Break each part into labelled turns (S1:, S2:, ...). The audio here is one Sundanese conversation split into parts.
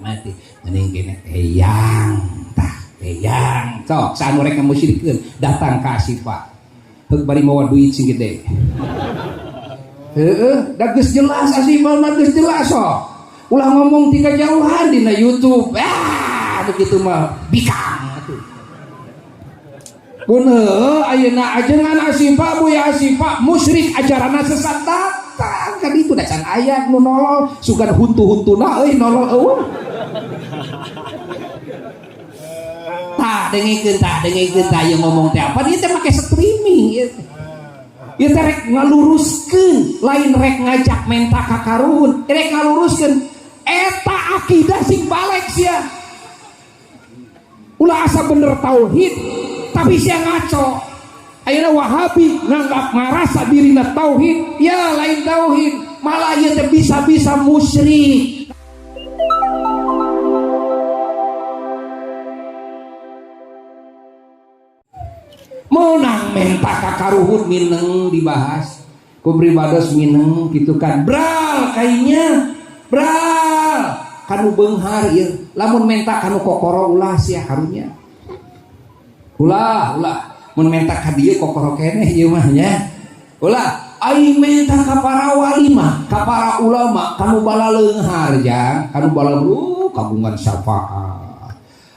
S1: Mati mending kene eyang tah eyang sok saanu rek ngamusyrikeun datang ka Asifa heuk bari mawa duit sing gede. Heeh, da geus jelas Asifa mah geus jelas sok. Ulah ngomong ti kajauhan dina YouTube. Ah, begitu mah bikang atuh. Pun heueuh ayeuna ajengan Asifa Buya Asifa musyrik ajaranna sesat datang ka ditu da can aya nu nolol sugan huntu-huntuna euy nolol eueuh. Tah dengekeun tah ieu ngomong teh apa dia teh make streaming ieu teh. Ieu teh rek ngaluruskeun, lain rek ngajak menta ka karuhun, rek ngaluruskeun eta akidah sing balek sia. Ulah asa bener tauhid tapi sia ngaco. Ayeuna Wahabi nganggap ngarasa dirina tauhid, ya lain tauhid, malah ieu teh bisa-bisa musyrik. Menang menta ka karuhun mineng dibahas ku pribados mineng gitu kan bral kainya bral kanu beunghar ieu lamun menta kanu kokoro ulah sia karunya ulah ulah mun menta ka dieu kokoro keneh ieu mah nya ulah aing menta ka para wali mah ka para ulama kanu balaleunghar jang kanu balaleung kagungan syafaat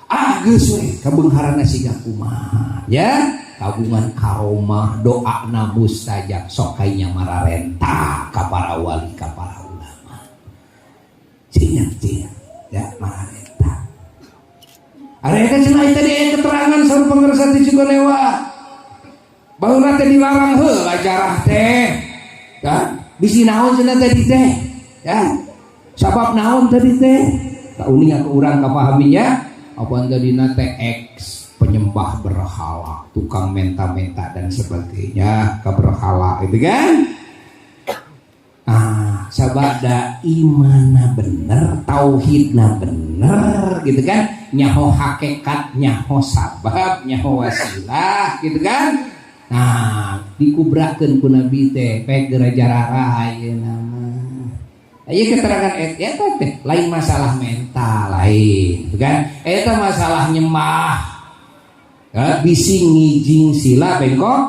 S1: ah geus we kabeungharana siga kumaha ya kagungan karomah doana mustajab sok kainya mararenta ka para wali ka para ulama cing cing ya mararenta ari eta cenah tadi aya keterangan saur pangersa ti Cikolewa baheula teh dilarang heula jarah teh ya bisi naon cenah tadi teh ya sabab naon tadi teh kauninga ke urang kapahaminya apa tadina teh ex penyembah berhala, tukang menta-menta dan sebagainya ke berhala itu kan. Ah, sabada imana bener, tauhidna bener gitu kan, nyaho hakikat, nyaho sabab, nyaho wasilah gitu kan. Nah, dikubrakeun ku Nabi teh pek geura jararah ayeuna mah. Ieu keterangan eta teh lain masalah mental lain gitu kan. Eta masalah nyembah. Ya, bisi ngijing sila bengkok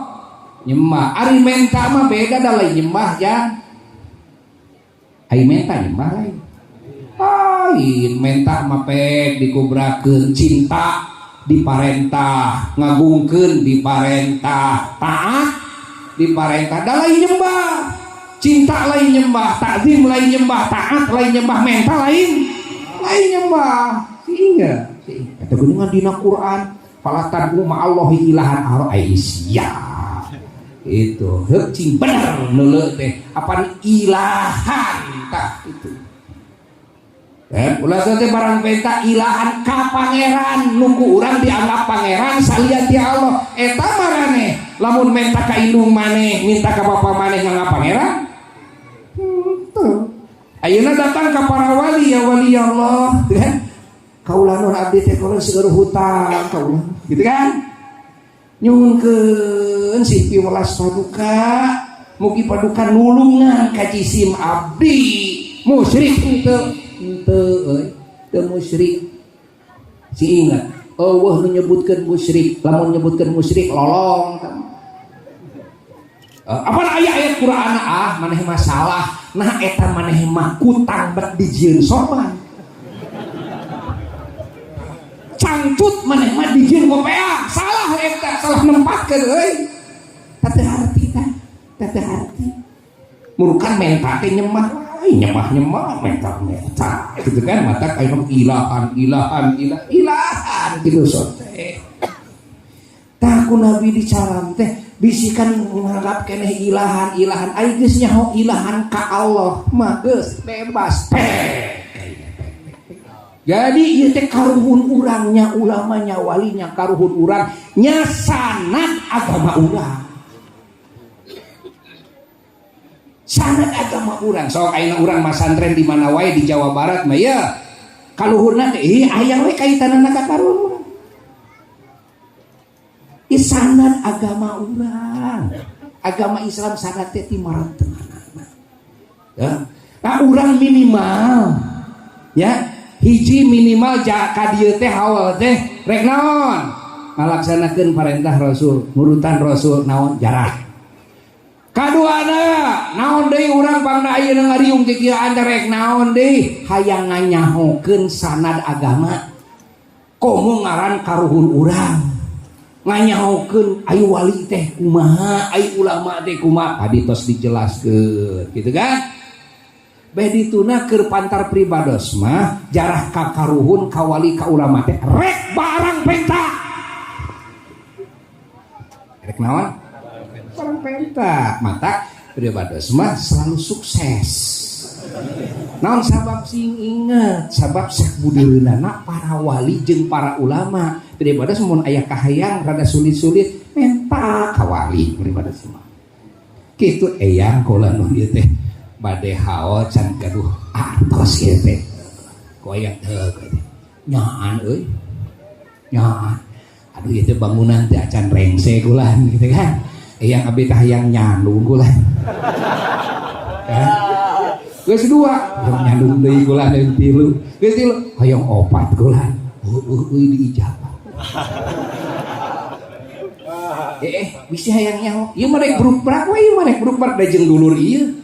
S1: nyembah. Ari menta mah beda da lain nyembah jang. Ari menta nyembah lain. Lain menta mah pek dikubrakeun cinta diparentah, ngagungkeun diparentah, taat diparentah da lain nyembah. Cinta lain nyembah, takzim lain nyembah, taat lain nyembah, menta lain lain nyembah. Sehingga kata geuningan dina Quran fala tad'u ma'allahi ilahan akhar aisya. Itu heuk cing bener neuleuh teh apan ilahan tah itu. Ulah teh barang penta ilahan ka pangeran nunggu urang dianggap pangeran salian ti Allah. Eta maraneh lamun menta ka indung maneh, minta ka bapa maneh nganggap pangeran. Henteu. Ayeuna datang ka para wali ya wali Allah, kan? Kaula nun abdi teh kaula seueur hutang kaula, gitu kan? Nyuhunkeun sih piwelas paduka, mugi paduka nulungan ka jisim abdi. Musyrik henteu, henteu euy, teu musyrik. Si ingat, eueuh nu nyebutkeun musyrik, lamun nyebutkeun musyrik lolong. Apa aya ayat Quran ah maneh masalah, nah eta maneh mah kutang bet dijieun sorban. Cangcut maneh mah dijieun kopea, salah eta, salah nempatkeun euy. Teu harti tah, teu harti. Murukan menta teh nyembah, nyembah-nyembah, menta-menta gitu kan, mata kayak ilahan, ilahan, ilah, ilahan gitu sote. Tah ku Nabi dicaram teh bisikan nganggap keneh ilahan, ilahan, ai geus nyaho ilahan ka Allah mah geus bebas. Pek. Jadi ieu teh karuhun urangnya, ulamanya, walinya, karuhun urang nya sanad agama urang. Sanad agama urang. Sok ayeuna urang masantren di mana wae di Jawa Barat mah ya kaluhurna teh ih aya we kaitanana ka karuhun urang. Ieu sanad agama urang. Agama Islam sanad teh ti marantenganana. Ya. Nah, urang minimal ya Hiji minimal ka dieu teh haul teh rek naon? Ngalaksanakeun parentah Rasul, nurutan Rasul naon jarah. Kaduana naon deui urang pangna ayeuna ngariung kikieuan teh rek naon deui? Hayang nganyahokeun sanad agama. Komo ngaran karuhun urang. Nganyahokeun ayu wali teh kumaha, ayu ulama teh kumaha, tadi tos dijelaskeun gitu kan. Beh dituna keur pantar pribados mah jarah ka karuhun ka wali ka ulama teh rek barang penta. Rek naon? Barang penta. Mata pribados mah selalu sukses. Naon sabab sing inget, sabab sakbudeunana para wali jeung para ulama. Pribados mun aya kahayang rada sulit-sulit menta ka wali pribados mah. Kitu eyang kula nu ieu teh bade haol can gaduh artos ieu teh. Ku eyang teu nyaan euy. Nyaan. Aduh ieu teh bangunan teh acan rengse kulan gitu kan. Eyang abdi teh hayang nyandung kulan. Kan? Geus dua, hayang nyandung deui kulan yang tilu. Geus tilu, hayang opat kulan. Heueuh euy diijabah. Bisi hayang nyaho. Ieu mah rek brukbrak we, ieu mah rek brukbrak da jeung dulur ieu.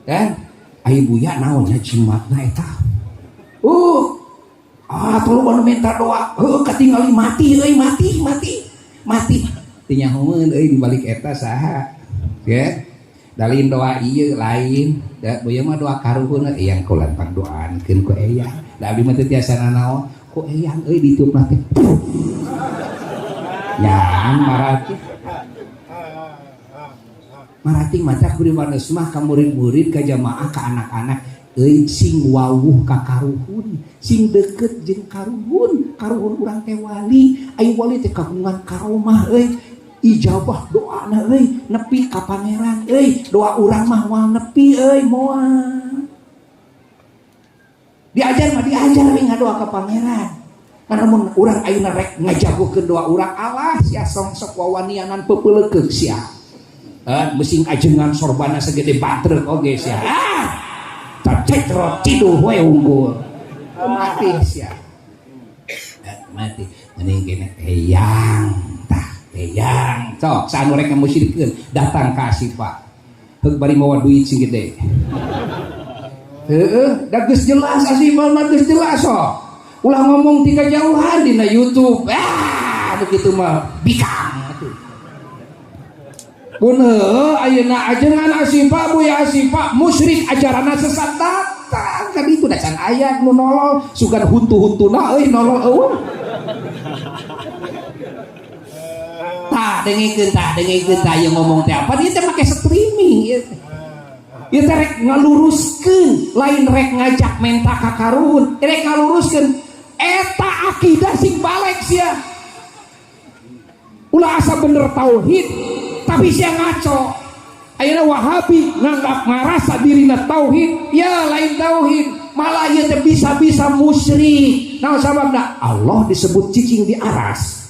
S1: Kan? Ai buya naon nya jimatna eta? Ah tolong anu minta doa. Heueuh katingali mati euy, mati, mati. Mati. Teu nyahoeun euy di balik eta saha? Ya. Dalin doa ieu lain, da buya mah doa karuhun eyang kulan pangdoankeun ku eyang. Da abdi mah teu tiasa nanaon, ku eyang euy ditiupna teh. Nyaan marati. Marati maca pribados mah ka murid-murid, ka jamaah, ka anak-anak euy sing wawuh ka karuhun, sing deket jeung karuhun. Karuhun urang teh wali, aya wali teh kagungan karomah euy. Ijabah doana euy nepi ka pangeran euy, doa urang mah moal nepi euy moal. Diajar mah diajar we ngadoa ka pangeran. Karena mun urang ayeuna rek ngajagokeun doa urang alah sia songsok wawanianan peupeulekeuk sia. Mesin ajengan sorbana segede batrek oge sia. Ah! Cecrot ciduh we unggul. Mati sia. Mati. Mending kene eyang tah eyang. Sok sanu rek ngamusyrikeun datang ka Asifa. Heuk bari mawa duit sing gede. Heeh, da geus jelas Asifa mah geus jelas sok. Ulah ngomong ti kajauhan dina YouTube. Ah, begitu mah bikang atuh. Pun heueuh ayeuna ajengan Asifa Buya Asifa musyrik ajaranna sesat datang ka ditu da can aya nu nolol sugan huntu-huntuna euy nolol eueuh. Tah dengekeun tah ieu ngomong teh apa dia teh make streaming ieu teh. Ieu teh rek ngaluruskeun, lain rek ngajak menta ka karuhun, rek ngaluruskeun eta akidah sing balek sia. Ulah asa bener tauhid tapi sia ngaco. Ayeuna Wahabi nganggap ngarasa dirina tauhid, ya lain tauhid, malah ieu teh bisa-bisa musyrik. Naon sababna? Allah disebut cicing di aras.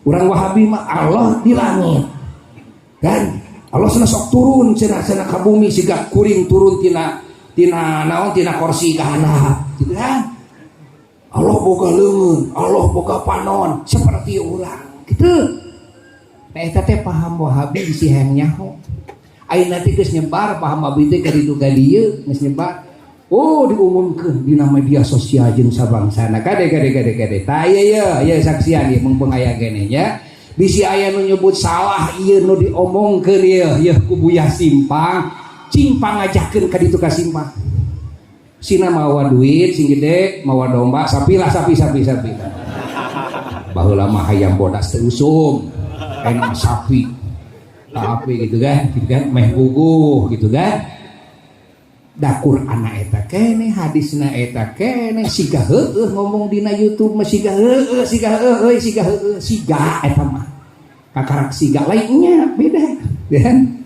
S1: Urang Wahabi mah Allah di langit. Kan? Allah cenah sok turun cenah-cenah ka bumi siga kuring turun tina tina naon tina kursi ka handap, gitu kan? Allah boga leungeun, Allah boga panon seperti urang. Gitu. Nah, eta teh paham Wahabi bisi hayang nyaho. Ayeuna teh geus nyebar paham Wahabi teh ka ditu ka dieu geus nyebar. Oh diumumkeun dina media sosial jeung sabangsana. Kade kade kade kade. Tah ieu ieu ieu saksian ieu mumpung aya keneh nya. Bisi aya nu nyebut salah ieu nu diomongkeun ieu ieu ku Buya Simpang, cing pangajakeun ka ditu ka Simpang. Sina mawa duit sing gede, mawa domba, sapi lah sapi sapi sapi. Baheula mah hayam bodas teu usum. Enak sapi. Sapi gitu kan, meh guguh gitu kan. Da Qur'anna eta keneh, hadisna eta keneh, siga heueuh ngomong dina YouTube mah siga heueuh, siga heueuh, euy siga heueuh, siga eta mah. Kakarak siga lainnya beda, kan?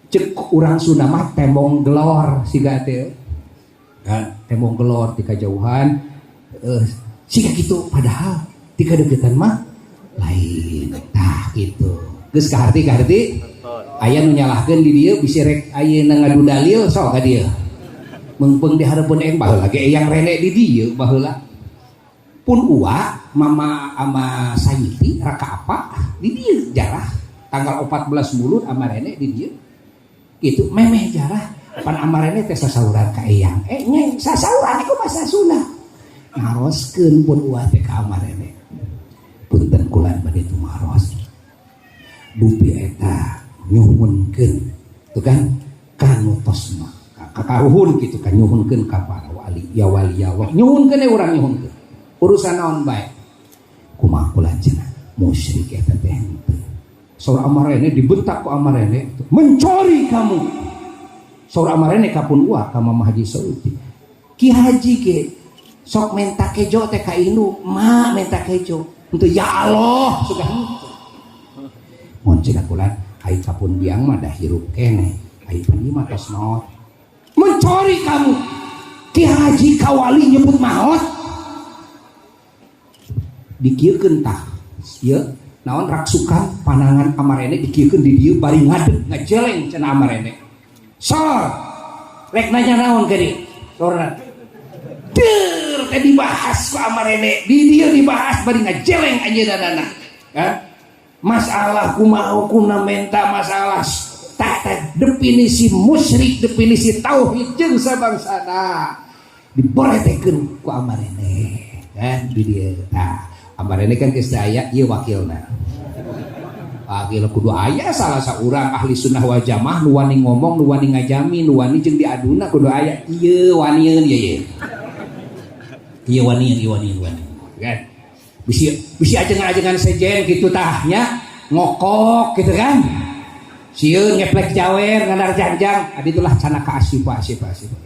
S1: Cek urang Sunda mah tembong gelor siga teh. Kan tembong gelor ti kajauhan siga kitu padahal ti kadeukeutan mah lain. Tah gitu. Geus kaharti kaharti. Aya nu nyalahkeun di dieu bisi rek ayeuna ngadu dalil sok ka dieu. Meungpeung di hareupeun eyang, baheula ge eyang rene di dieu baheula. Pun uwa mama ama Sayiti raka apa di dieu jarah tanggal 14 Mulud ama rene di dieu. Gitu memeh jarah pan amarene teh sasauran ka eyang. Eh nyeng sasauran iku masa sunah. Naroskeun pun uwa teh ka amarene. Punten kulan bade tumaros. Dupi eta nyuhunkeun tuh kan kanu tos mah kakaruhun gitu kan, nyuhunkeun ka para wali, ya wali ya Allah, nyuhunkeun urang, nyuhunkeun urusan naon bae, kumaha kulan cenah musyrik eta teh henteu. Saur amarene dibentak ku amarene, "Mencari kamu." Saur amarene ka pun uwa, ka Mama Haji Saudi, "Ki Haji ge sok menta kejo teh ka induk ma, menta kejo untuk ya Allah sudah henteu." Mun cenah kulan ai kapun biang mah dah hirup keneh, ai pan ieu mah tos maot. "Mencari kamu." Ki Haji ka wali nyebut maot, dikieukeun tah ieu naon raksukan panangan amarene, dikieukeun di dieu bari ngadeg ngajeleng. Cenah amarene, "Sor, rek nanya naon ke dieu?" Sorna deur teh dibahas ku amarene di dieu, dibahas bari ngajeleng anjeunna kan masalah kumaha hukumna menta, masalah tak definisi musyrik, definisi tauhid jeung sabangsana diboretekeun ku amarene kan di dieu. Tah, amarene kan geus aya ieu wakilna, wakil kudu aya salah saurang ahli sunnah wal jamaah nu wani ngomong, nu wani ngajamin, nu wani jeung diaduna, kudu aya. Ieu wanieun, ieu ieu ieu wanieun, ieu wanieun, wani kan bisi bisi ajengan-ajengan sejen gitu tah nya, ngokok gitu kan, sieun ngeplek jawer ngandar janjang. Adi itulah cana ka asipa asipa asipa.